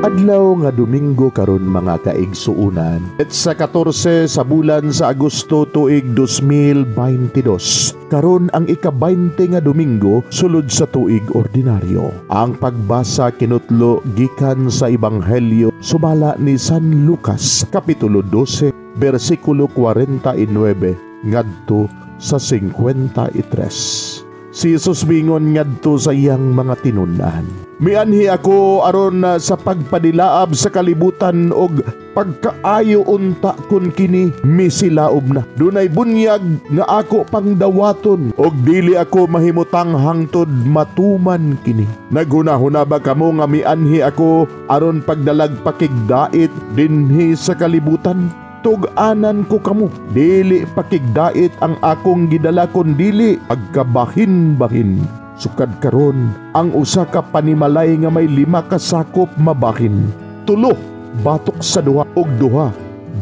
Adlaw nga Domingo karon, mga kaigsuunan. At sa 14 sa bulan sa Agosto, tuig 2022. Karon ang ika-20 nga Domingo sulod sa tuig ordinaryo. Ang pagbasa kinutlo gikan sa Ebanghelyo sumala ni San Lucas, kapitulo 12, bersikulo 49 ngadto sa 53. Si Jesus mingon ngadto sa iyang mga tinun-an, "Mianhi ako aron sa pagpadilaab sa kalibutan og pagkaayo unta kun kini misilaob na. Dunay bunyag nga ako pang dawaton og dili ako mahimutang hangtod matuman kini. Naghunahuna ba kamo nga mianhi ako aron pagdalag pakigdait dinhi sa kalibutan? Tug-anan ko kamo, dili pakigdait ang akong gidala kundili pagkabahin-bahin. Sukad karon, ang usa ka panimalay nga may lima ka sakop mabahin. Tulo batok sa duha ug duha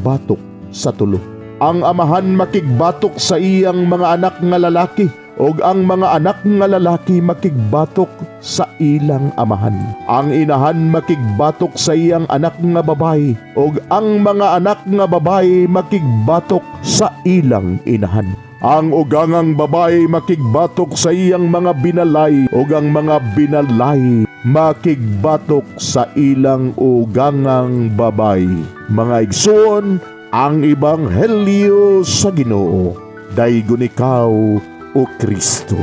batok sa tulo. Ang amahan makigbatok sa iyang mga anak nga lalaki ug ang mga anak nga lalaki makigbatok sa ilang amahan. Ang inahan makigbatok sa iyang anak nga babayi ug ang mga anak nga babayi makigbatok sa ilang inahan. Ang ugangang babayi makigbatok sa iyang mga binalay ug ang mga binalay makigbatok sa ilang ugangang babayi." Mga igsoon, ang Ebanghelyo sa Ginoo. Daygon ikaw, O Kristo.